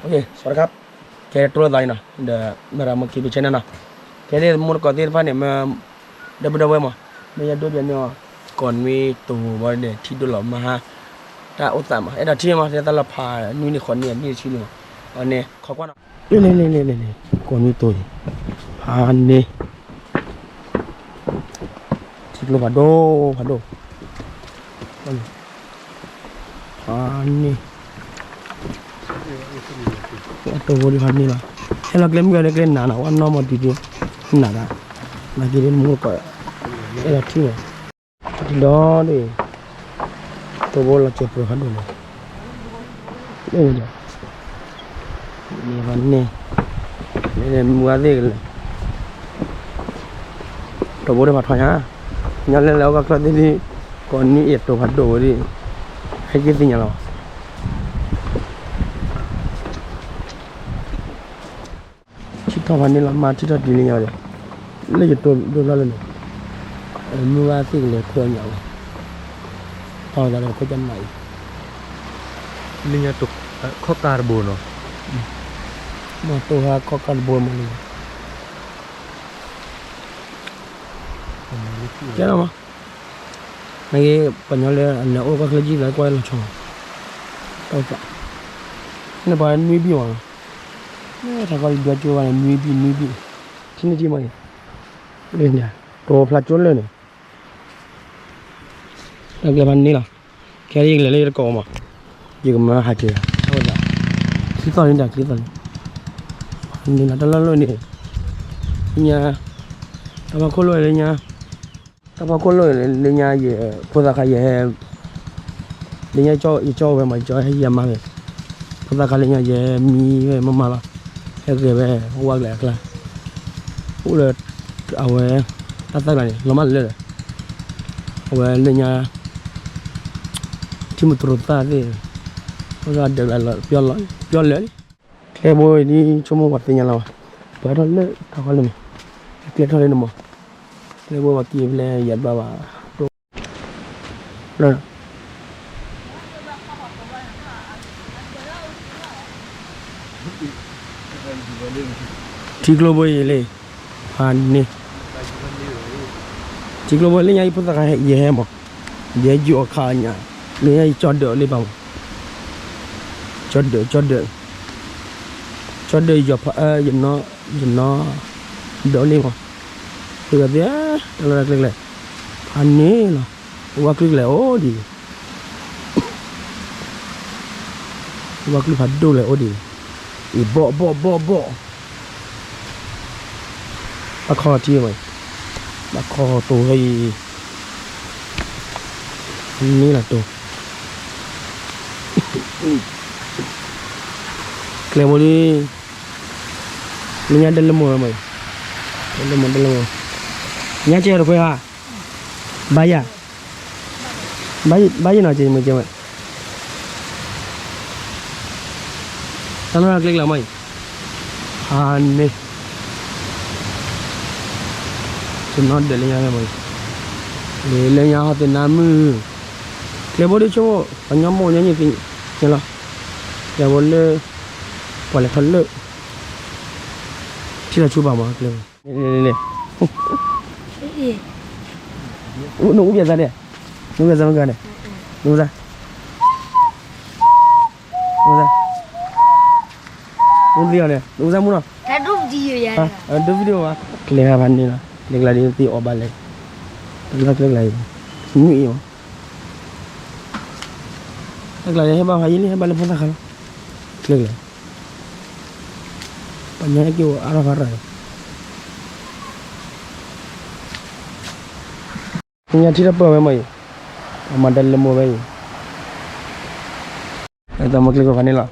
โอเค สวัสดีครับ ကဲ တိၢ်လိာ်သးအံၤနီၤ ဒီး မရၤမုၣ်က့ပံ channel နီၤ ကဲလၢမိၢ်တကိးသ့ၣ်တဖၣ်န့ၣ် မၢ ဒီပုၢ်ဒီဝဲၢ်မး မ့ၢ်ယဒိးပျဲန့ၢ်အီၤ ကိးနွံတိၤဝဲဒီး ထံဒိၣ်လီၤမဟါ တၢ်အိၣ်သးမး အဲၣ်ဒိးထံၣ်မး တဲသးလီၤဖးနွံန့ၣ် ဃိးနံၣ် နံၣ်တဆံလံမး အန့ၣ် ခိးကွၢ်နီၤ လ့လ့လ့လ့လ့ ကိးနွံတိၤအံၤ ဖးန့ၣ် ထံကျိဖးဒိၣ် ဖးဒိၣ် ဖးန့ၣ် အတိၢ်ဖိဒ်ဖးန့ၣ်လီၤ ဟဲလီၤကျဲမုၢ်ဂၤလၢကျဲနးနီၤ ဝဲနီၢ်မီၢ်ဒံးဒံး နးဒၣ် နာ်က့ဒ်မိၢ်ကီး အဲၣ်ဒိးထံၣ်မး ဒ်ဒီး တိၢ်ဖိလီၤစဲးပြၢၤဖးဒိၣ်လီၤ လၢ န့ၣ် မုၢ်ဂၤသ့ၣ်ကလဲၤ တိၢ်ဖိဒ်ဖးထီညါ ညီလၢလဲၤအိၣ်ကီၢ်ချၢသ့ၣ်ဒ် ကိးနွံအံၤတိၤဖးဒိၣ်ဝဲဒ် ဟဲက့ၤသ့ၣ်ညါလီၤ ထံထီၣ်ဖးန့ၣ်လီၤ မါထံထီၣ်တုၤလၢညါဒီး လၢယတိၢ်ဒိၣ်ထီၣ်လၢန့ၣ် မုၢ်ဂၤသ့ၣ်ကလဲၤခွဲးညါဝဲ ပာ်ဝဲသးဒီးခိၣ်ကနၣ်အံၤ လၢညါ ခီၣ်ကါတဘိနီၤ မ့ၢ်တိၢ်ဟါခီၣ်ကါတဘိမးလံ ကဲလီၤမး နက့ ပှၤညီလၢအလဲၤအိၣ်ကီၢ်ချၢကံၢ်လၢကွၢ်လီၤဆီ တၢ်အိၣ်သး နပှၤနွံဘံၣ်မး ထးကီၢ်လံဒွဲကၠိဘၣ်န့ၣ် နွံဘံၣ် နွံဘံၣ် ထံၣ်န့ၢ်ထံၣ်မးအံၤ လၢညါ တိၤဖျါကၠိလၢာ်န့ၣ် တၢ်ကျဲဖးန့ၣ်လီၤ ခဲအံၤယကလဲၤလၢယတကိးမး ယကမၤဟးက့ၤ အဝဲဒၣ် ချံသီၣ်လံတၢ်ချံသီၣ်လံ န့ၣ်လီၤတၢ်လီၢ်လၢန့ၣ် လၢညါ တၢ်ဖီခိၣ်လၢလၢညါ တၢ်ဖီခိၣ်လၢလၢညါယ ဖိသၣ်ခါယဟဲ လၢညါယကၠီဝဲမး ယကၠီဟဲယမါဖဲ ဖိသၣ်ခါလၢညါ ယဟဲမံဖဲမမါလီၤ ဟဲဂဲၤဝဲ ဝါကျဲအကျါ အိၣ်လၢ အဝဲ တၢ်သၢကျါန့ၣ် လီၤမးလၢာ် အဝဲလၢညါ ထံမတြိၤသၣ်သ့ၣ် အိၣ်ဒီးဒၢးလၢ ပျီလၢာ်လံ ကျဲဘိဒ်ဆိကမိၣ်ပှၤသ့ၣ်ညါလီၤဘၣ် ပှၤထီၣ်လၢထီၣ်ခီလၢမး ကျဲထီၣ်လၢန့ၣ်မး ကျဲဘိပှၤက့ၤဖဲလဲၣ်ယၤဘၣ်ဘၣ် ထံကျိဘိအံၤလံ ဖးန့ၣ် ထံကျိဘိလၢညါအံၤဖိသၣ်ခါယဟဲမး ယဟဲယုာ်အီၤခါအညါ လၢညါယကၠီဒၢးအီၤလံဘၣ်မး ကၠီဒၢး ကၠီဒၢး ကၠီဒၢးယီၤဖး ယနီ ယနီ ဒၢးအီၤလံမး သုဝဲသ့ၣ် တၢ်လီၢ်တၢ်ကျဲကျဲ ဖးန့ၣ်လီၤ ဝါကျုာ်ကျဲအိၣ်ဒံး ဝါကျုာ်ဖးဒိၣ်လဲၣ်အိၣ်ဒံး အံၤဘီၣ်ဘီၣ်ဘီၣ်ဘီၣ် ဘၣ်ခီထံမး ဘၣ်ခီတိၤဖဲအံၤ န့ၣ်လီၤတိၤ ကျဲဘိလံ လၢညါဒဲလၢမိၢ်ဝဲမး ဒဲလၢမိၢ် ဒဲလၢမိၢ် ညါကဲတခွဲဟါ ဘါယၤ ဘါယၤနီၤ ကဲမ့ၢ်ကဲဝဲ တၢ်လီၢ်ကျဲကျဲမးအံၤ ဖးန့ၣ် တနီၤဒၢးလၢညါမးအံၤ လၢညါဟီၣ်သ့ၣ်နါမုၢ် ကျဲဘိဒ်ဆိကမိၣ် ပှၤညီမိၢ်ညီနုၢ်သ့ၣ်ညါလီၤ ကျဲဘိလၢ ပှၤလဲၤထီၣ်လၢ ထံလီၤဆူဘၣ်မး ကျဲဘိ န့ၣ် နအူပျဲၢ်သးဒဲး နအူပျဲၢ်သးမ့ၢ်ဂၤန့ၣ် နအူသး နအူသး နအူသံအီၤန့ၣ် နအူသးမူနီၤ ဒိ video ဘၣ် ကျဲဂၤဖးန့ၣ်လီၤ ကျဲကျါဒ်သ့ၣ်အီၤဘၣ်လဲၣ် တၢ်လီၢ်ကျဲကျါအံၤ နွံအံၤမး တၢ်ကျါယဟဲဘၣ်ဖးယံာ်လံ ဟဲဘၣ်လၢဖိသၣ်ခါလီၤ ကျဲကျါ ပှၤညီဟဲက့ၤအိၣ်အါထီၣ်ဖးရၤ ညါထံထီၣ်ပၢၢ်ဝဲမးအံၤ အမၤဒၢလၢမိၢ်ဝဲအံၤ တၢ်မၤကျဲကျါဖးန့ၣ်လီၤ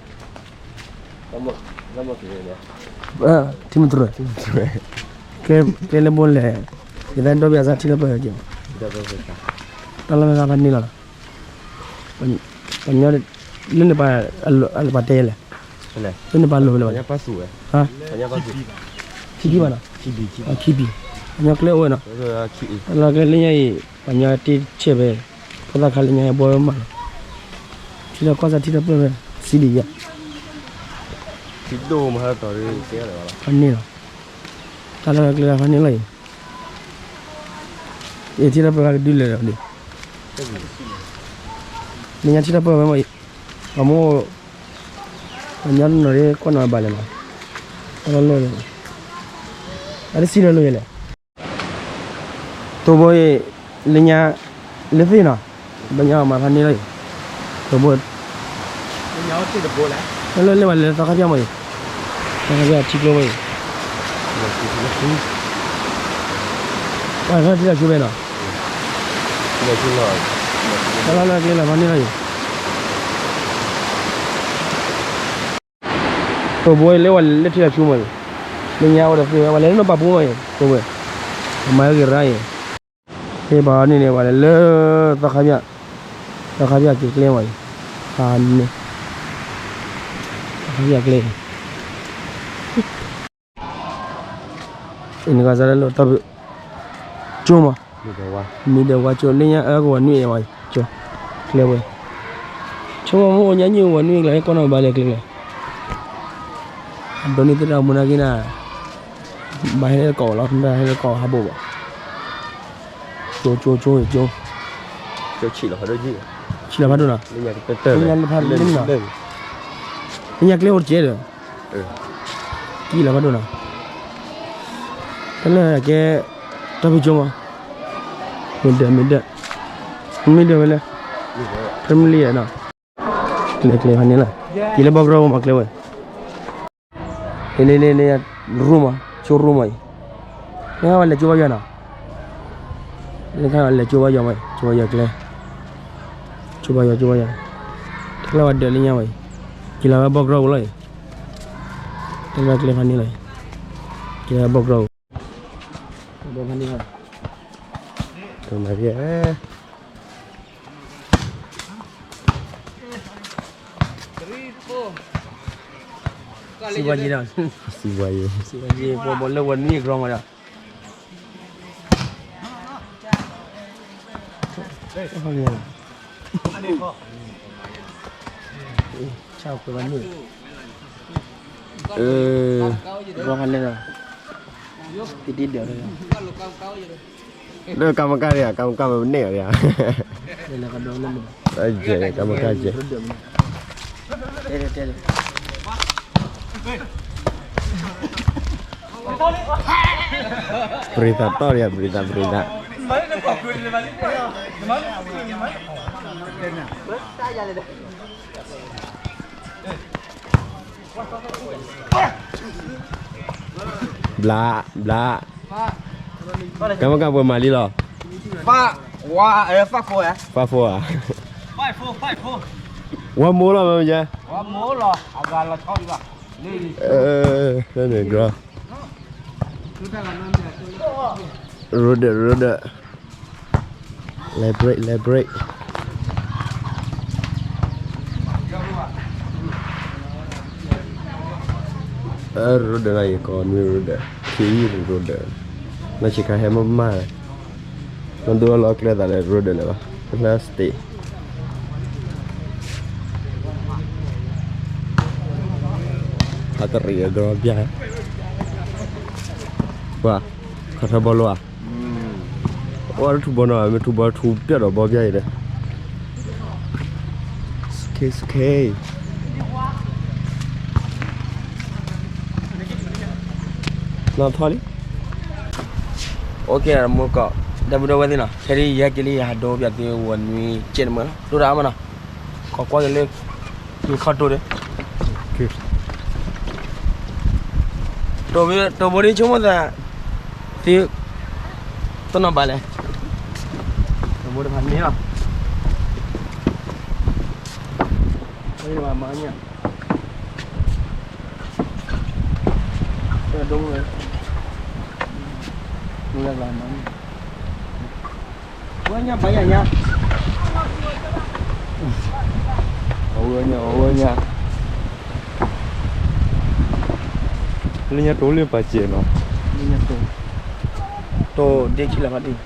ထံမတြိၤ ကျဲလၢမိၢ်လဲၣ် ယသးဒိၣ်ဘၣ်အသးထံလၢပၢၢ်က့ၤ တၢ်လီၢ်ဖဲသးဖးန့ၣ်လီၤ ပှၤညီ လၢနပၢ်အလိၤပှၤတဲလဲၣ် လၢနပၢ်လိၤဖဲလဲၣ် ခံဘံၣ်ဘၣ်နီၤ ခံဘံၣ် ပှၤညီကျဲအိၣ်ဝဲနီၤ တၢ်လီၢ်ကျဲလၢညါအံၤ ပှၤညီတ့ဆဲးဖဲ ဖိသၣ်ခါလၢညါဟဲဘှီဝဲမးလီၤ ထံထီၣ်ကီၢ်စဲၣ်ထံထီၣ်ပၢၢ်ဖဲ စံဒံယါ ဖးန့ၢ်လီၤ, တၢ်လၢကျဲလၢဖးန့ၢ်လီၤအံၤ, ယထံၣ်လၢပှၤကဒုလၢာ်ဒီး, လၢညါထံၣ်တၢ်ပၢၢ်ဝဲမ့ၢ်အံၤ, ပှၤမိၢ်, ပှၤညီတနီၤဒ်ကွၢ်နီၤဘၣ်လဲၣ်နီၤ, တၢ်လၢလၢာ်, အတစံၣ်လၢလၢာ်ယဲလဲၣ်. တိၢ်ဘိအံၤ, လၢညါ, လၢသ့ၣ်နီၤ, ဘၣ်ညါအမၤဖးန့ၢ်လီၤအံၤ, တိၢ်ဘိ, လၢလၢဝဲလဲၤသီခါဖၠၣ်မ့ၢ်အံၤ, သီခါဖၠၣ်ထံကျိဝဲအံၤ, ပှၤထီၣ်ထံလီၤဆူဝဲနီၤ, တၢ်လၢလၢကျဲလၢဖးန့ၢ်လီၤအံၤ တိၢ်ဘိအံၤလၢဝဲလဲၤလၢထံလီၤဆူမ့ၢ်အံၤ, လၢညါအိၣ်ဒီးသ့ၣ်ဝဲ ဝဲလဲၤလၢနီၢ်ပာ်ပူမ့ၢ်အံၤ တိၢ်ဘိ, အမၤဂ့ၤရၣ်အံၤ, သ့ၣ်ပှၤန့ၣ်န့ၣ် ဝဲလဲၤလၢ သီခါဖၠၣ်, သီခါဖၠၣ်က့ၤကျဲမ့ၢ်အံၤ, ဖးန့ၢ်, သီခါဖၠၣ်ကျဲ အံၤနကစၢ်လၢလၢတၢ်ဘျုး, ကၠိမး, မံၤဒီးဝါကၠိ လၢညါအကဝဲၤနွံအံၤဝဲကၠိ, ကျဲဝဲ, ဆိကမိၣ်မ့ၢ်အိၣ်ညါညိဝဲၤနွံကျဲ ဟဲကီၢ်နီၢ်ဘၣ်လဲၤကျဲလဲၣ်, အဒိးန့ၢ်သ့ၣ်တၢ်မူနာ်က့ၤနၤ, ဘၣ်ဟဲလၢတကိးလီၤ မ့ၢ်ဟဲလၢတကိးဟးဘိၣ်ဘၣ်, ကၠိကၠိကၠိကၠိ, ဆံးလီၤဖးဒိၣ်, လၢညါကျဲအိၣ်တကဲဒီး ကံၣ်လီၤဖးဒိၣ်နီၤ, တၢ်လၢကဲ, တၢ်ဖုကၠိမး, မ့ၢ်ဒၢးမ့ၢ်ဒၢး, မ့ၢ်ဒၢးဝဲလဲၣ်, ဖဲမလံနီၤ, ကျဲကျဲဖဲန့ၣ်လီၤ, ကံၣ်လၢဘီကရီမးကျဲဝဲ, လ့လ့လ့လ့, ရူမး, ကၠိရူမးအံၤ, မ့ၢ်ဝဲလဲၤကၠိဘါယွၤနီၤ, လဲၤကၠိဘါယွၤမး, ကၠိဘါယွၤကျဲ, ကၠိဘါယွၤ ကၠိဘါယွၤ, တၢ်လၢဝဲဒၢးလၢညါဝဲအံၤ, ကံၣ်လီၤဝဲဘီကရီဝဲလီၤအံၤ, တၢ်လၢကျဲဖးန့ၢ်လီၤအံၤ, ကံၣ်လီၤဝဲဘီကရီ, ဘီဖးန့ၢ်လီၤ, တမၤယဲ စံးဘၣ်ယဲဒီး, စံးဘၣ်ယဲ, စံးဘၣ်ယဲ ပှၤဘီလၢဝဲနွံကရီမးဒီး, ဆၣ်ကွဲးဘၣ်န့ၣ်, ဘီဖးလဲၢ်ဒီး, တံဒၢးလၢ လၢကမကၢ်ဒံးဧါ, ကမကၢ်ဝဲန့ၣ်ဧါဒံးဧါ, ကမကၢ်ကဲ, ပရံသးတီၢ်ဒံးဧါ, ပရံသး ပရံသး ဘျါ, ဘျါ, ကမကၢ်ပှဲၤမၤလံလီၤ, five four, five four, five four, one moreလီၤ, မ့ၢ်မ့ၢ်, ရိဒၢး ရိဒၢး လဲၤ break လဲၤ break, ရိဒၢးလၢယကိးနွံရိဒၢး ခ့ယုၢ်ရိဒၢး, နီၢ်ဆံးခါဟဲမ့ၢ်မး, နဒိလီၤကျဲသးလၢရိဒၢးလၢၤဘၣ်, လၢ state, ဟးတရံးအကရီဘျါ, ပှၤ, ခီၣ်ထၢဘီလိဧါ, အဝဲထူဘီနီၤ မ့ၢ်ထူဘီထူပျဲၢ်ဒီးဘီဘျါအံၤဒီး, စခ့စခ့ နီၢ်ထီၣ်လံ, အိၣ်ကဲ မိၢ်ကီး, ဒီပုၢ်ဒီဝဲၢ်သ့ၣ်နီၤ ခဲဒ်ယဟဲက့ၤလံ ယဟးဒိပၠးသုဝဲနွံကဲးတမၢလီၤ ဒိၣ်တၢ်အါမးနီၤ, ခိးကွၢ်က့ၤလၢ ယခီၣ်တိၢ်ဒီး တိၢ်ဘိဒ်ဆိကမိၣ်သး, သု, တနီၤဘၣ်လဲၣ်, တိၢ်ဘိတဖၣ်န့ၣ်လီၤ, မၤညၣ်, ဒိၣ်ဝဲ, ဝဲညၣ်ဘၣ်ယၤညါ, အဝဲညၣ် အဝဲညၣ် လၢညါတိၢ်လၢပာ်စဲးနီၤ, လၢညါတိၢ်, တိၢ်ဒ့ခံလၢၤဖးဒ့,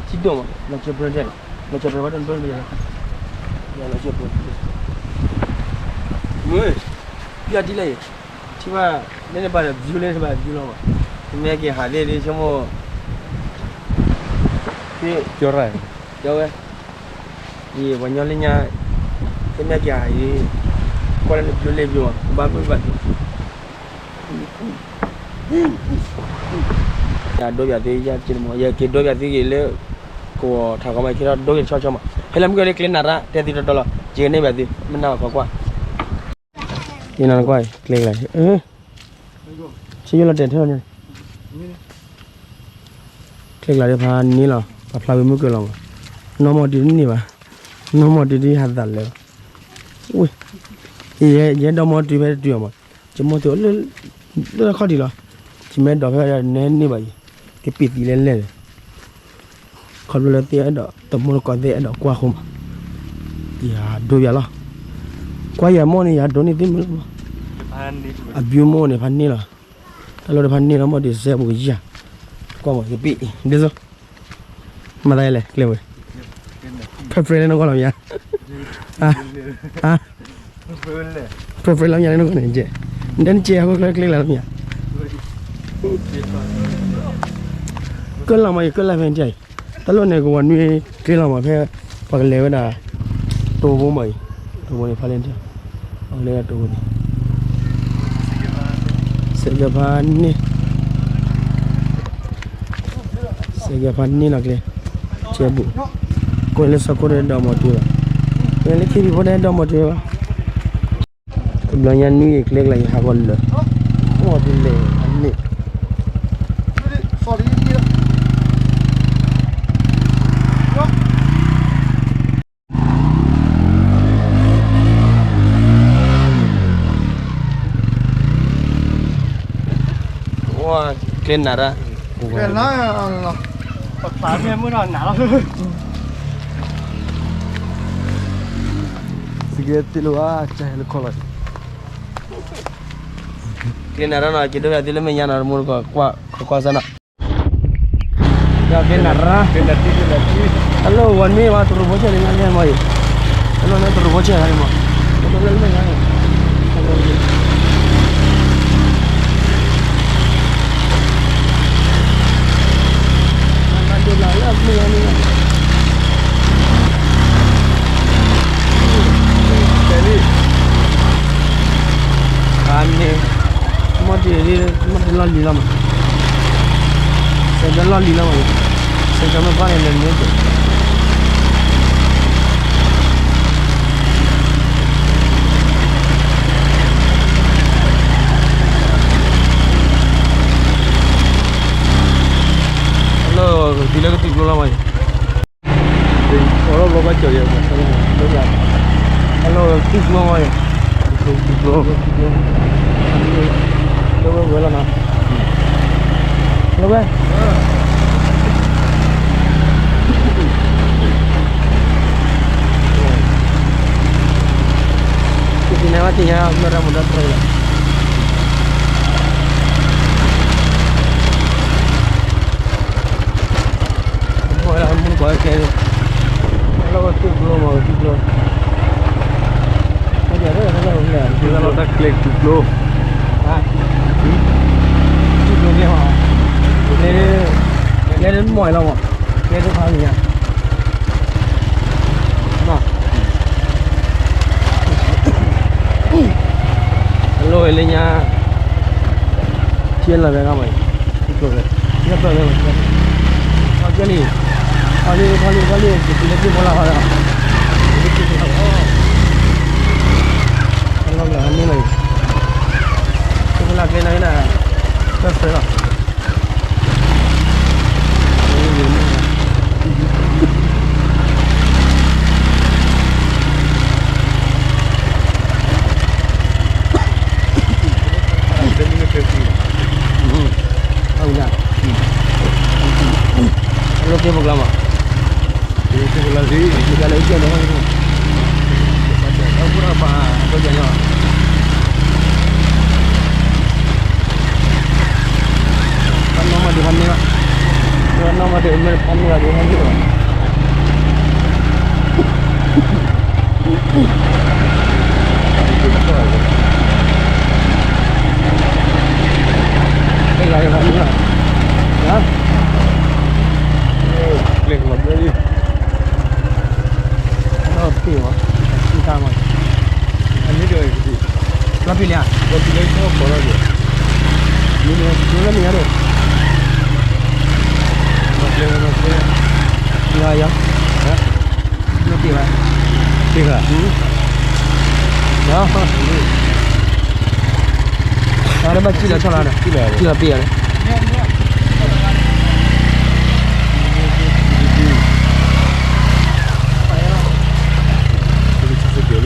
ထံဒိၣ်မး လီၤစၢၤပြၢတဲ, လီၤစၢၤပြၢဘၣ်တနၢ်မ့ၢ်ယၤ, လီၤစၢၤပြၢ, မ့ၢ်, ယၤဒ်လဲၣ်ယဲ ထံၣ်ဘၣ်, လၢန့ၣ်ဘၣ်ဒီး view လၢန့ၣ်ဘၣ် view လီၤဘၣ်. မ့ၢ်က့ၤဟးသ့ၣ်ဒ်ဆိကမိၣ်, ကၠီရဲၣ်, ကၠီဝဲ, ယံၤ ပှၤညီလၢညါ, မ့ၢ်က့ၤဟးအံၤ, ကွၢ်လၢန view လၢ view မး ကဘၣ်မုာ်ဘၣ်သ့ ယဒိပၠးသု, ယက့ၤဒိပၠးသုက့ၤလၢ ကဝီၤထးခီမး ယက့ၤထီၣ်ဒိက့ၤတဆီဆီမး, ဟဲလၢမုၢ်ကလၢကျဲနၤရၣ် တဲသုတီတီလီၤ, ယကန့ၢ်ဘၣ်သု မ့ၢ်နၢ်ဘၣ်ခီကွၢ်, ယနၤကွၢ်ကျဲကျလး, ဆံယိလီၤတဲာ်ထဲန့ၣ်, ကျဲကျလးဒ်ဖးန့ၣ်လီၤ ပှၤဖျါဝံၤမုၢ်ကလီၤမး, နီၢ်မီၢ်တုၤတန့ၢ်ဘၣ်, နီၢ်မီၢ်တုၤဒ်ဟးသးလၢာ်, ဝ့ၢ်, ယဲဒီမီၢ်တုၤဖဲတတုၤအီၤမး, ယမီၢ်တုၤလၢ လၢခီၣ်ထံးလီၤ, ယမ့ၢ်ဒိးဖဲန့ၣ်န့ၢ်ဘၣ်အံၤ, ကပ့ၤသံလဲၣ်လဲၣ်န့ၣ် ခီဖျိလၢသ့ၣ်အဲၣ်ဒိး တမူတကိးသ့ၣ်အဲၣ်ဒိးကွၢ်ဃိမး, ယၤဒိပၠးလီၤ, ကွၢ်ယၤမိၢ်န့ၣ် ယၤဒိန့ၢ်သ့ၣ်မုၢ်လီၤမး, အ view မိၢ်န့ၣ်ဖးန့ၢ်လီၤ, တၢ်လီၢ်တဖးန့ၢ်လီၤ မီၢ်ဒံးစဲဘူးကယၤ, ကွၢ်မး ယပ့ၤ ဒ်သိး, မၤသးလဲၣ် ကျဲဝဲ, ဖဲဖဲလၢနကွၢ်လီၤမးယၤ, ဖဲဖဲလီၤမးယၤလၢနကွၢ်န့ၣ်ကဲ, နတဲနကဲဟီၣ်ခိၣ်ချၢကျဲလးလီၤမးယၤ ကၢလီၤမးအံၤ ကၢလီၤဖဲန့ၣ်, တၢ်လီၢ်န့ၣ် ကဝီၤနွံကျဲလီၤမး ဖဲ ပှၤကလဲၤဝဲဒၣ် တိၤဘိမးအံၤ, တိၤဘိန့ၣ် ဖးလဲၣ်န့ၣ်, ပှၤကလဲၤဝဲဒၣ်တိၤဘိန့ၣ်, စဲးကဖးန့ၣ်, စဲးကဖးန့ၣ်လီၤကျဲ, ကဲဘူး, ကွၢ်လၢစီၤခိၣ်ဒီးဒီမီၤတ့ဘၣ်, ကွၢ်လၢခံဘံဖိဒီးဒီမီၤတ့ဘၣ် တဘျီညါနွံဂ့ၤကျဲကလါယဟးဂီၤလၢာ်, အိၣ်ဒ်လဲၣ်အန့ၣ်, ကျဲနၤရၣ်, ပှၤမ့ၢ်မုၢ်ထီၣ်နၤလီၤ, စကဲတ့လီၤဧါ, ကဟဲလၢခီလီၤ, ကျဲနၤရၣ်နီၤ က့ၤဒိပၠးသုလၢမဲာ်ညါနီၤ တမူတကိးကွၢ်စၢ်နီၤ, ကျဲနၤရၣ်, hello ဝဲမ့ၢ်ဝဲတရူးဖိဆဲးလၢညါန့ၣ်မးအံၤ, hello လၢတရူးဖိဆဲးလၢန့ၣ်မး, လၢမဲာ်ညါန့ၣ် အန့ၣ်, မီၢ်တ့ၢ်, မီၢ်တ့ၢ်လီၢ်လံၤလီၤမး, စဲးကလီၢ်လံၤလီၤမး, စဲးကမ့ၢ်ကွၢ်န့ၣ်လဲၤန့ၣ် လၢကတုၤလၢကတုၤကျိလီၤမး, အိၣ်လီၤဘျီဘၣ်ကၠီၤယဲၢ်မး, လၢကတုၤကျိမး, ကတုၤကျိ, လၢဝဲဝဲလီၤနီၤ, လၢဝဲ ကသ့ၣ်ညါဘၣ်သ့ၣ်ညါ မ့ၢ်ရၤမူဒါတြဲလီၤ, မ့ၢ်ဝဲဒၣ်မူတကိးကဲ, လၢကတုၤကျိမး ကတုၤကျိ, လၢတၢ်ကျဲကတုၤကျိ, ကတုၤကျိကဲမး, ကျဲမီၢ်လီၤမး, ကျဲတဖးလံညါ အလိၣ်ဝဲလၢညါ, ထံလီၤဝဲဂၤမး, ထံကျိဝဲ, ထံကျိဝဲ, ထီၣ်ကဲလံ, ထီၣ်လံ ထီၣ်လံ ထီၣ်လံ ကတုၤလၢထံဖိလၢ်ဟီဒီး, ထံဖိလၢ်ဟီန့ၣ်လီၤ, ထံဖိလၢ်ကျဲန့ၣ်, ပၢၢ်ဖၢလီၤ အဝဲဒၣ်, အလိၣ်က့ၤပကျါမး, က့ၤပကျါလၢကဲလီၤ, အပူၤပှၤ, အကဲလီၤ တၢ်နီၢ်မးဒံးဖးန့ၢ်ဘၣ်, တၢ်နီၢ်မးဒံးမ့ၢ်ဖးန့ၢ်ဘၣ်ဒံးဖးန့ၢ်ဘၣ်, ဖံးလံဧါ, မ့ၢ်လၢမ့ၢ်ဧါဒိၣ်, ယၤယၤ, တ့ၢ်ဘၣ်, တ့ၢ်ဘၣ်, အရဘၣ်စံၣ်လီၤဆီလီၤ, စံၣ်လီၤပ့ၢ်ယၤ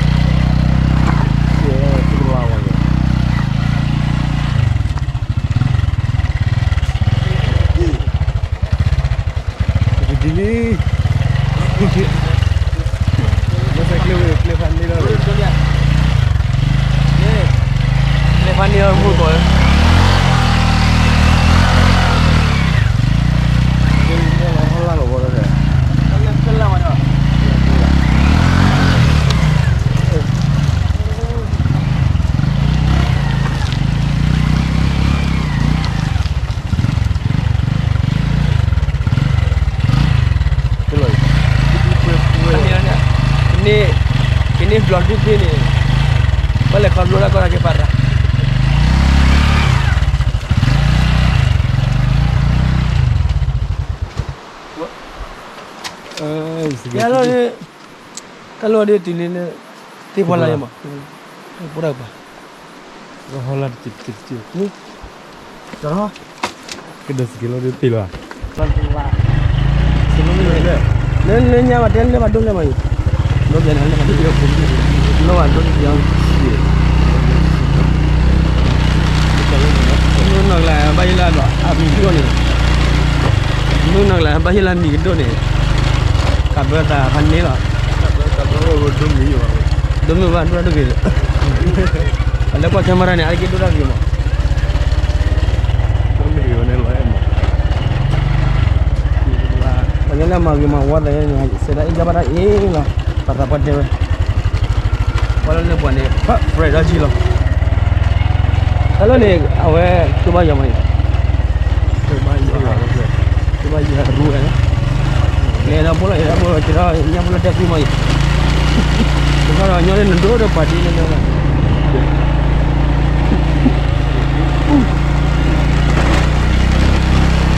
လၢ ဒ်လံ, မ့ၢ်ကျဲဝဲကျဲဖးန့ၢ်လီၤ, ကျဲဖးန့ၢ်လီၤမူကီၢ်လၢ ကန့ၣ်ဘျီဒုဖ့န့ၣ်, ပလဲၤခီဖျိတၢ်ကီတၢ်ခဲပာ်ရၣ်, တၢ်လီၢ်ဒ်တုၤလံလၢ သ့ၣ်ဖီလာ်ယမး, ပိၢ်တၢ်ကပၤ, ဟီလာ်တစံးတစံးတစံး, ကဒီးစက့လီၤဒ်သ့ၣ်လီၤ, လၢလၢညါဘၣ်တဲလၢဘၣ်ဒိလဲၣ်မးအံၤ, ဒိပျဲန့ၣ်လၢဘၣ်ဒိ, လီၤဘၣ်ဒိတယါ, မုၢ်နီၢ်ကလါဘၣ်ယိၣ်လၢအမံၤကဒိၣ်န့ၣ်, မုၢ်နီၢ်ကလါဘၣ်ယိၣ်လၢအမံၤကဒိၣ်န့ၣ်, ကးဘၢသးဖးန့ၣ်လီၤ, ဒိမုၢ်ဘၣ်ဒိၣ်တၢ်တဂ့ၤ, အလၢကွၢ် camera န့ၣ် အါတက့ၢ်ဒိၣ်တၢ်တဂ့ၤမး ပှၤလၢအမၤဂ့ၤမၤဝါသးန့ၣ် စဲးဒၣ်အ့ၣ်ယါဘၣ်တၢ်အ့ၣ်လီၤ, ပှၤသးပှၢ်တဲဝဲ, ပှၤလၢလၢပှၤန့ၣ် ဖး break ထီၣ်ဆံလီၤ, တၢ်လီၢ်န့ၣ် အဝဲ ကဘၣ်ယွၤမးန့ၣ်, ကဘၣ်ယွၤ, ကဘၣ်ယွၤရူဝဲ, လဲၤဒီးဖိလီၤ လဲၤဒီးဖိလီၤ က့ၤထီၣ်ညၣ်ဖိလီၤတဲာ်ကွံမးအံၤ, ကဘၣ်ဒီးညီန့ၣ်နဒိၣ်ဒီးပှၤဒ်န့ၣ်လၢ လီၤ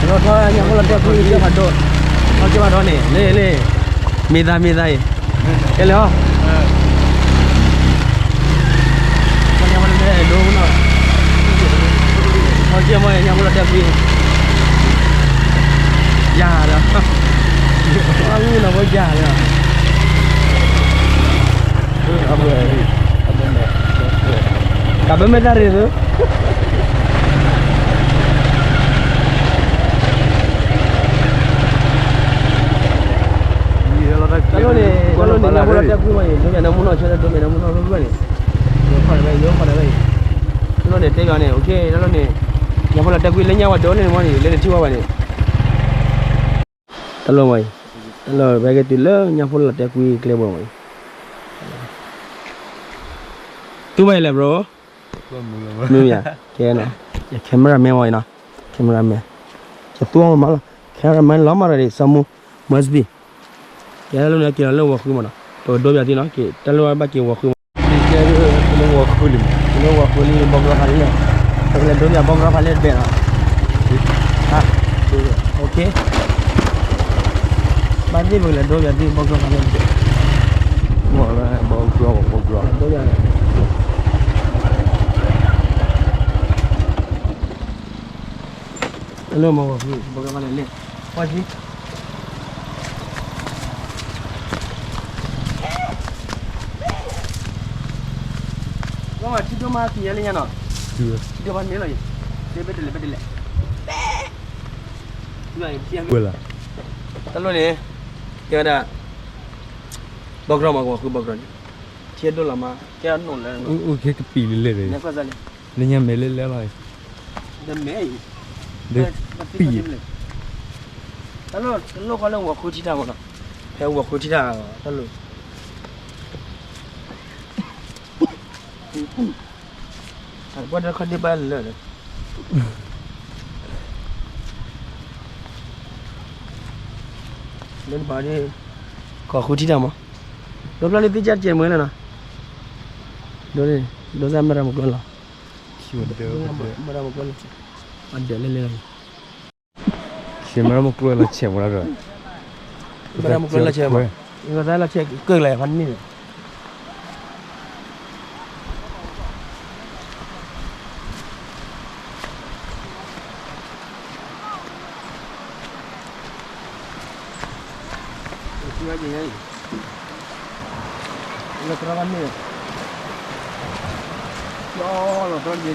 ထီၣ်ညၣ်ဖိလီၤတဲာ်ကွံကဲဖးဒိၣ်, ထီၣ်ကဲဖးဒိၣ်န့ၣ် လ့လ့, မ့ၢ်သးမ့ၢ်သးအံၤ, ကဲလၢဟီ, ညၣ်ဖိလီၤတဲာ်ဒိၣ်မးနီၤ, ထီၣ်ကဲမးညၣ်ဖိလီၤတဲာ်ကွံ, ယၤဒီး, အဝဲနီၤဖိယၤဒီး ကးဘၢမဲာ်တၢ်ရ့ၣ်သု, တၢ်လီၢ်န့ၣ် တၢ်လီၢ်န့ၣ် ညၣ်ဖိလီၤတဲာ်ကွံမးအံၤ ဒိၣ်မးန့ၣ်မူနီၢ်ဆၢ ဒိၣ်မးန့ၣ်မူနီၢ်ဖျၢၣ်ဖျၢၣ်န့ၣ်, ယိၤခီၣ်ဒၣ်ဝဲအံၤ ယိၤခီၣ်ဒၣ်ဝဲအံၤ, တၢ်လီၢ်န့ၣ်တဲယၤန့ၣ် okay တၢ်လီၢ်န့ၣ်, ညၣ်ဖိလီၤတဲာ်ကွံလၢညၣ်ဝဲဒိၣ်န့ၣ်မးန့ၣ် လၢနထံၣ်ဝဲဘၣ်န့ၣ် တၢ်လီၢ်မးအံၤ, တၢ်လီၢ်ဝဲက့ၤတုၤလၢညၣ်ဖိလီၤတဲာ်ကွံကျဲဘိမးအံၤ, တူၢ်ဘၣ်အံၤလဲၣ် bro, မ့ၢ်မ့ၢ်, ကဲနီၤ, cameraman မးအံၤနီၤ, cameraman, ကသူအီၤမးလီၤ, cameraman လီၤမးဒီး စီၤမူ must be, ကဲတၢ်လီၢ်န့ၣ်က့ၤလီၤလၢဝီၤဃုမးနီၤ, ပကဒိပၠးသုနီၤ, ကဲတၢ်လီၢ်ဘၣ်က့ၤဝီၤဃုမး, ကဲလၢဝီၤဃုလံ, လၢဝီၤဃုလံ ဘီကရီဖးလံ, ပကလဲၤဒိပၠးဘီကရီဖးလံတဘ့ၣ်နီၤ, okay, ဘၣ်သ့ၣ်ပကလဲၤဒိပၠးသုဘီကရီဖးလံတဘ့ၣ်, ဘီကရီ, ဘီကရီ, လၢမီၤဝီၤဃု ဘီကရီဖးလံလဲၣ်, ဝါဆံ ကမၤထံဒိၣ်မးသံညါလၢညါနီၤ, ထံဒိၣ်မးန့ၣ်လီၤ, ဘၣ်တလဲၣ် ဘၣ်တလဲၣ်, တၢ်လီၢ်န့ၣ်, တဲဝဲဒၣ်, ဘီကရီမး ကဝီၤဃုဘီကရီန့ၣ်, ထံဒိၣ်လီၤမး ကဲအနိၣ်လၢ, အိၣ်ခဲကပံာ်လံလဲၣ်, လၢညါမဲာ်လဲၣ်လဲၣ်လီၤ, ဒီးမဲာ်အံၤ, ဒီးပံာ် တၢ်လီၢ်တလိၣ်ဃီလၢဝီၤဃုထံတၢ်မးနီၤ, ဖဲဝီၤဃုထံတၢ်တၢ်လီၢ်, အကွၢ်တခီဒ့ၣ်ဘၣ်လၢာ်ဒီး, လၢတဘၣ်ဒ့ၣ်, ကီၢ်ဃုထံတၢ်မး, ဒိဖျါလၢသ့ၣ်ကၢ်တကဲးမွဲလၢနီၤ, ဒိ, ဒိစၢ်မ့ၢ်တၢ်မူကျိလီၤ, မ့ၢ်တၢ်မူကျိလီၤ, အဒၢးလဲၣ်လဲၣ်, မ့ၢ်တၢ်မူကျိလီၤဆဲးမး, မ့ၢ်တၢ်မူကျိလီၤဆဲးမး, မ့ၢ်တၢ်လီၤဆဲးကၢၢ်လဲၣ်ဖးန့ၣ် လီၤ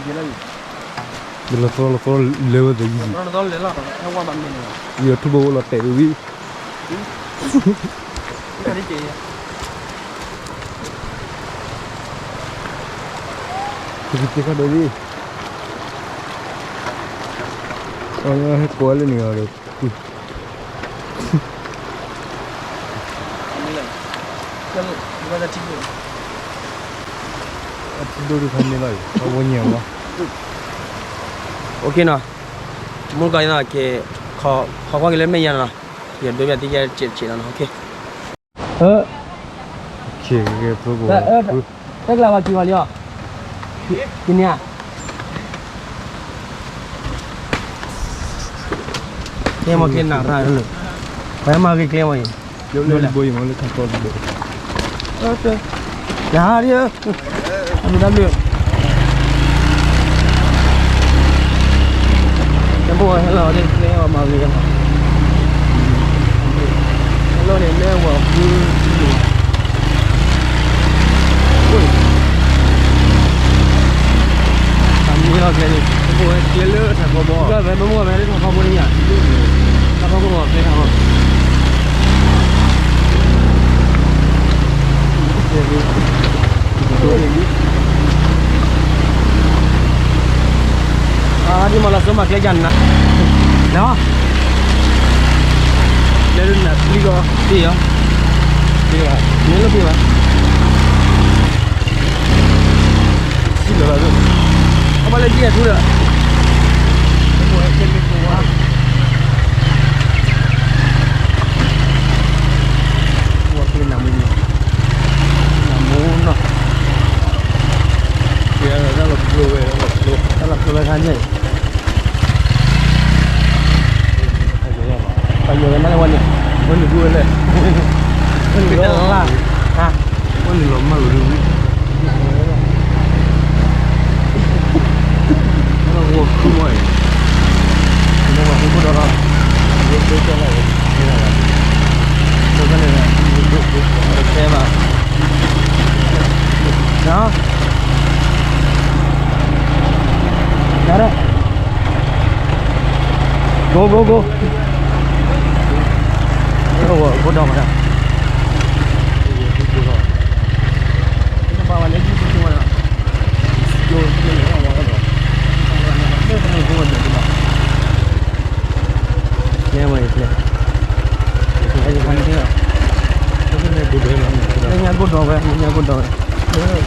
သီလီၤသီလဲဝဲသး, ယထူဘိလီၤတဲာ်ဒ်ဝံၤ, တက့ၤခီဒိၣ်ဒ်, အဟဲကိးလၢန့ၣ်ဒီး အထံဒိၣ်ဒုးဖးန့ၢ်လီၤ, အဝဲညံၤဝဲ, အိၣ်ခ့နီၤ, မူကီးယသးက့ၤ, ခီကွၢ်က့ၤလၢမဲာ်ညါနီၤ, ယဒိပျးသ့ၣ်ကဲဆဲးဆဲးနီၤ, အိၣ်ခ့, တၢ်ကျါဝဲက့ၤဝဲလံအီၤ, ကန့ၣ်ဧါ ကျဲမ့ၢ်ကျဲနးရၣ်လၢ, ပှၤမၤဂ့ၤကျဲမ့ၢ်အံၤ, လၢဘိအံၤမ့ၢ်လၢထးကီၢ်တဘိ, ယၤဒ်ဧၢ, အမ့ၢ်တၢ်ဘျုး, တဘိဟဲလီၤဒ်ကျဲအီၤမၤဂ့ၤ, ဟဲလီၤန့ၣ်မ့ၢ်ဝဲဃု, တၢ်မ့ၢ်လီၤကျဲန့ၣ်, တဘိဝဲကျဲလၢထးကီၢ်ဘီ, ဝဲတဘိဝဲလၢထးကီၢ်ဘီန့ၣ်ယၤ, ထးကီၢ်ဘီကျဲထးကီၢ် အါ ဒ်မၤလီၤစိမၤကျဲယၤနၤ, လၢ, လၢနၤပျံၤလီၤ, ပျံၤလီၤ, ပျံၤလီၤ, မ့ၢ်လၢပျံၤဘၣ်, ပျံၤလီၤ, အဘၣ်လၢယဲၢ်ထူဒီး ဝဲနမူနီၤ, နမူနီၤ, တၢ်လီၤကျိဝဲ, တၢ်လီၤကျိဝဲခါန့ၣ်, ပယီၤဝဲမးလၢဝဲန့ၣ်, ဝဲန့ၣ်ဒူဝဲလဲၣ်, ဝဲန့ၣ်လီၤမၢ်လီၤဒူဝဲ, ဝဲဃုမီၢ်အံၤ, ဝဲဃုဒီး, ဝဲဃုဒီး, တဲဘၣ်, ယၤဒၣ်, go go go, ဃုဒီးမးဒၣ်, ဘၣ်ဝဲလၢယုၢ်စုဝဲဒၣ်, ကျိကျိန့ၣ်ဝဲဒၣ်, ကျဲဝဲအံၤကျဲ, လၢညါကိၣ်ဒီးဝဲ, လၢညါကိၣ်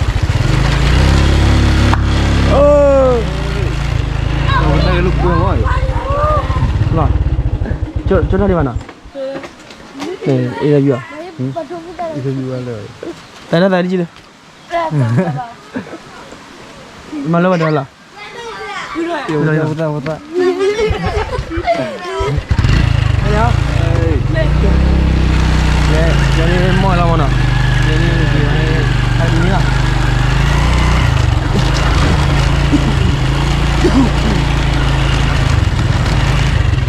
ဒီးဝဲ, လၢ, လီၤ, ကၠိထီၣ်ဒံးဘၣ်နီၤ, အံၤယူၤ, တၢ်ဒၣ်သးဒ်က့ၤလၢ, မၤလၢဝဲဒီးလီၤ, ဝသးဝသး, မီၢ်လီၤမနီၤ, အမံၤလီၤ,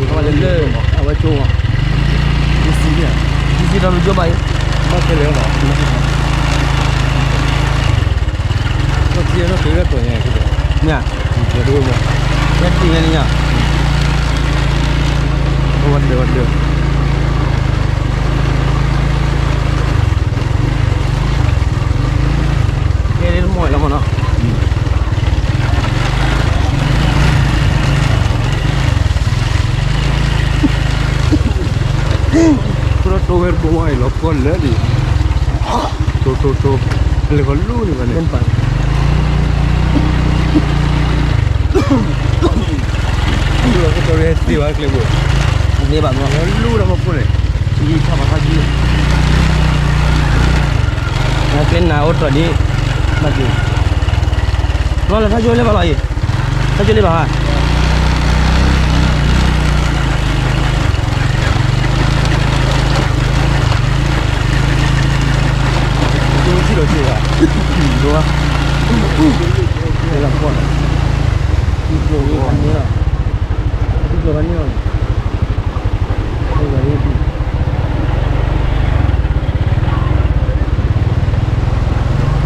အဝဲလၢ, အဝဲကၠိမး, ဒ်စံး, ဒ်စံးဒီးလူကၠိဘၣ်အံၤ, ဘၣ်ခဲလၢာ်လီၤ, မ့ၢ်, ဝဲတံၤဝဲန့ၣ်ညါ, ဝဲတံၤဝဲန့ၣ်ညါ, ဝဲဒၢးဝဲဒၢး, ကဲဒ်တမီၢ်လီၤမနီၤ, တိၢ်ဝဲတဘိမးအံၤလီၤကီၢ်လၢာ်လံ, တိၢ်တိၢ်တိၢ်, အလဲၤကီၢ်လူန့ၣ်ဘၣ်န့ၣ်, ကီၢ်ရ့သ့ဘၣ်ကျဲဘိ, န့ၣ်ဘၣ်မနီၤ, လူဒီးမီၢ်ခိၣ်န့ၣ်, ယံၤထီၣ်ပှၤထီၣ်ယံၤ, နၤအိၣ်တြီၤဒ်, ဘၣ်က့ၤ, လီၤလၢဖးကၠိလၢဘၣ်လီၤအံၤ, ဖးကၠိလၢဘၣ်ဟါ, ထံလီၤထံဂၤ, ဒိၣ်, လီၤကွၢ်, ထံကျိၤဖးန့ၢ်လီၤ, ထံကျိၤဖးန့ၢ်လီၤန့ၣ် ဂီၤ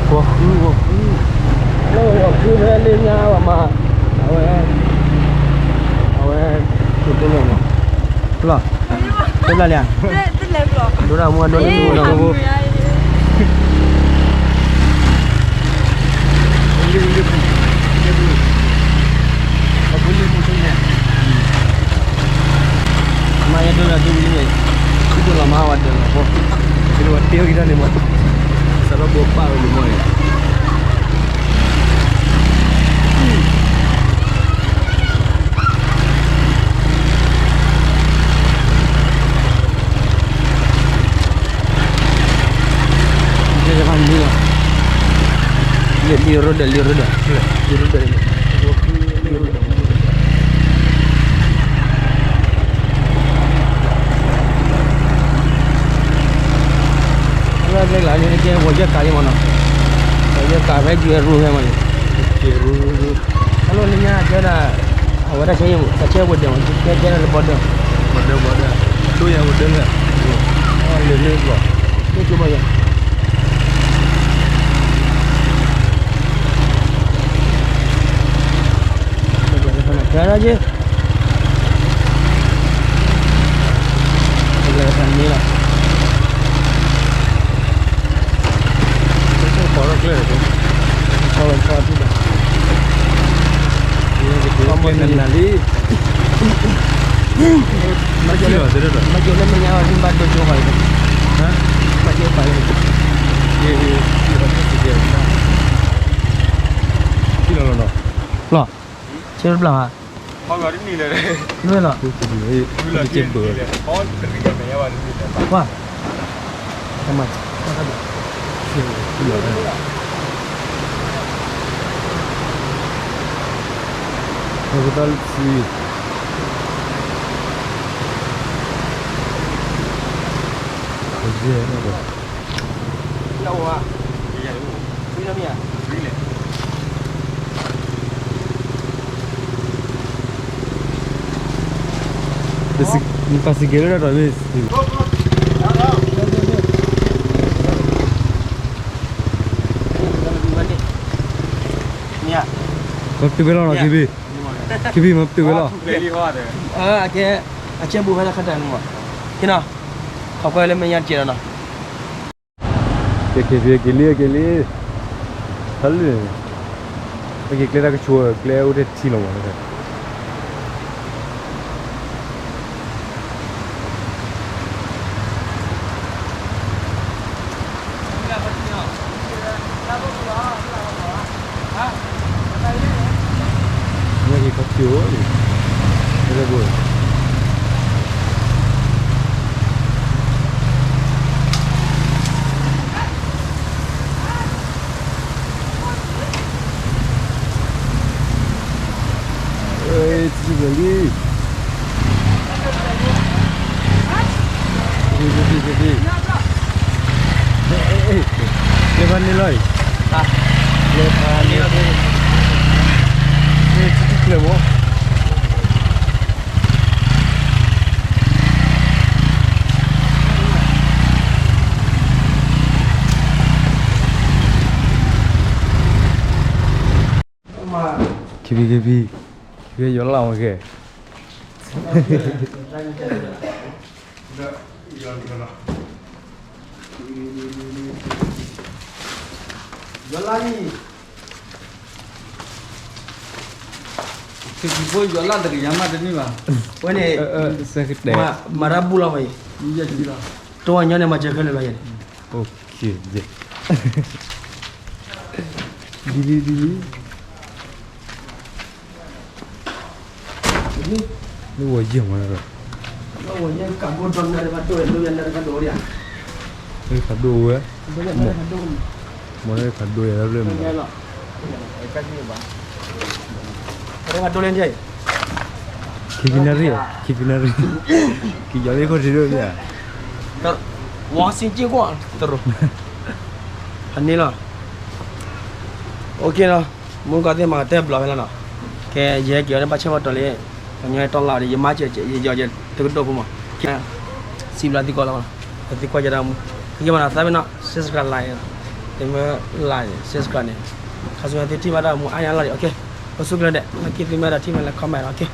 ဃု, ဂီၤဃု, ဂီၤဃုဖဲလၢညါဘၣ်မး, အဝဲ, အဝဲ, ကတိၤလၢမး, လီၤ, တဘျီလံဧါ, ဒိၣ်ဒၣ်မူဒိၣ်လၢမူဒိၣ်, မ့ၢ်ယဒိၣ်ဒီးဒိၣ်ဝံၤန့ၣ်, ဒိၣ်လီၤမးဝဲဒၢးလီၤဖိ, ဒိၣ်ဝဲတ့ဝဲက့ၤတၢ်န့ၣ်မး, စးထီၣ်ဘိပာ်ဝဲလံမးန့ၣ် လံၤရိဒၢး, လံၤရိဒၢး, လံၤရိဒၢး, လၢကျဲလၢန့ၣ် ကဲဂီၤယဲၢ်ကးလံမးနီၤ, ဂီၤယဲၢ်ကးဖဲယဲၢ်ရူဖဲမးန့ၣ်, တၢ်လီၢ်လၢညါကဲဒၣ်, အဝဲတၢ်ဆဲး, တၢ်ဆဲးဝဲဒၢးမး, ကဲဒၣ်လၢဘီဒၢး, ဘီဒၢး, ဘီဒၢး, ဒိၣ်ညါဝဲဒၢးလၢ, လၢလၢကီၢ်, လၢကီၢ်ဘၣ်ယၤ ကဲဒၣ်က့, ကဲဒၣ်န့ၣ်လီၤ, ကီၢ်လီၤဆီဒံးဘၣ်, ကီၢ်လီၤဆီဒံးဘၣ်, နၤလံ, မ့ၢ်ကဲလၢမဲာ်ညါဘၣ် မ့ၢ်ဘၣ်ဒိကၠိပှၤလံ, မ့ၢ်ကဲပှၤလံ, လီၤ, ဆ့တဘျီဟါ, မ့ၢ်လီၤ, ကဲဘၢ, ကွၢ်, တမၤ, ကတၢၢ်လၢသံ, ကဲ, ပစံးကဲလၢတၢ်တၢ်မ့ၢ်, မၤတုၤဝဲလီၤနီၤ ခံဘံၣ်, ခံဘံၣ်မၤတုၤဝဲလီၤ, အကဲ, အကဲဘူးဖဲလၢခါတၢ်န့ၣ်မး, ခ့နီၤ, ခီကွဲလၢမဲာ်ညါတကဲးလီၤနီၤ ကဲ, က့ၤလံ, က့ၤလံ, ဟဲလံ, ပက့ၤကျဲတၢ်ကဆိၣ်ကျဲအိၣ်ထဲထံလီၤမး, မ့ၢ်က့ၤခီဖျိလံ, မ့ၢ်ဘိ ထံၣ်လံ, ထံၣ်, ထံၣ်, ထံၣ်, ထံၣ်, ကျဲဖးန့ၣ်လီၤအံၤ, ကျဲဖးန့ၣ်, ထံၣ်ထံၣ်ကျဲမး ခံဘံၣ် ခံဘံၣ်, ခံဘံၣ်ယီၤလၢ်မးကဲ, ယီၤလၢ်လံ, သုးက့ၤဖိယီၤလၢ်တကယၤမးတန့ၢ်ဘၣ်, ဝဲန့ၣ်, မၤရၤဘူၣ်လီၤမးအံၤ, တဝီညီန့ၣ်မၤစၢၤခဲလၢာ်လီၤယဲန့ၣ်, ဒ်လံ ဒ်လံ လၢဝဲယဲၢ်မး, လၢဝဲယဲၢ်ကးဘိဒီးနၤတဖၣ်ဒိၣ်ဝဲ, လၢယၤနၤတဖၣ်ဒိၣ်ဝဲ, လၢဖးဒိၣ်ဝဲ, မ့ၢ်ဖးဒိၣ်န့ၣ်, မ့ၢ်လၢဖးဒိၣ်ယၤလၢဖျၢၣ်မး, ဖးဒိၣ်လၢန့ၣ်, ခံသနရံၣ်, ခံသနရံၣ်, ကယီၤလၢခိၣ်ထံးဒိၣ်ယၤ, ဝါစင်က့ၢ်ကွၢ်, တရူး, အန့ၣ်လီၤ, အိၣ်ခ့နီၤ, မူကီၢ်သ့ၣ်မၤကတၢၢ်ဘျီဖဲလီၤနီၤ, ကဲ ယဟဲက့ၤအီၤန့ၣ် ဘၣ်ဆၣ်ဘၣ်တီၤလံ, ပှၤညီတီၢ်လၢ်ဒီး ယမၤစၢၤ ယယီၤယတကဒိၣ်ဖိမး, စံးဘျုးသုကိးလီၤ, သုကွၢ်ကဒါမူ, သုကမၤနၤသးပ့ၤနီၤ subscribe like သုမ့ၢ် like subscribe န့ၣ်, ခါဆူညါသုထံၣ်ဘၣ်တၢ်မူအါညါလီၤဒီး အိၣ်ဆူၣ်ချ့ဒဲး လၢခံသုမ့ၢ်ဒၣ်ထံၣ်မ့ၢ်လၢ comment လီၤ, အိၣ်ခ့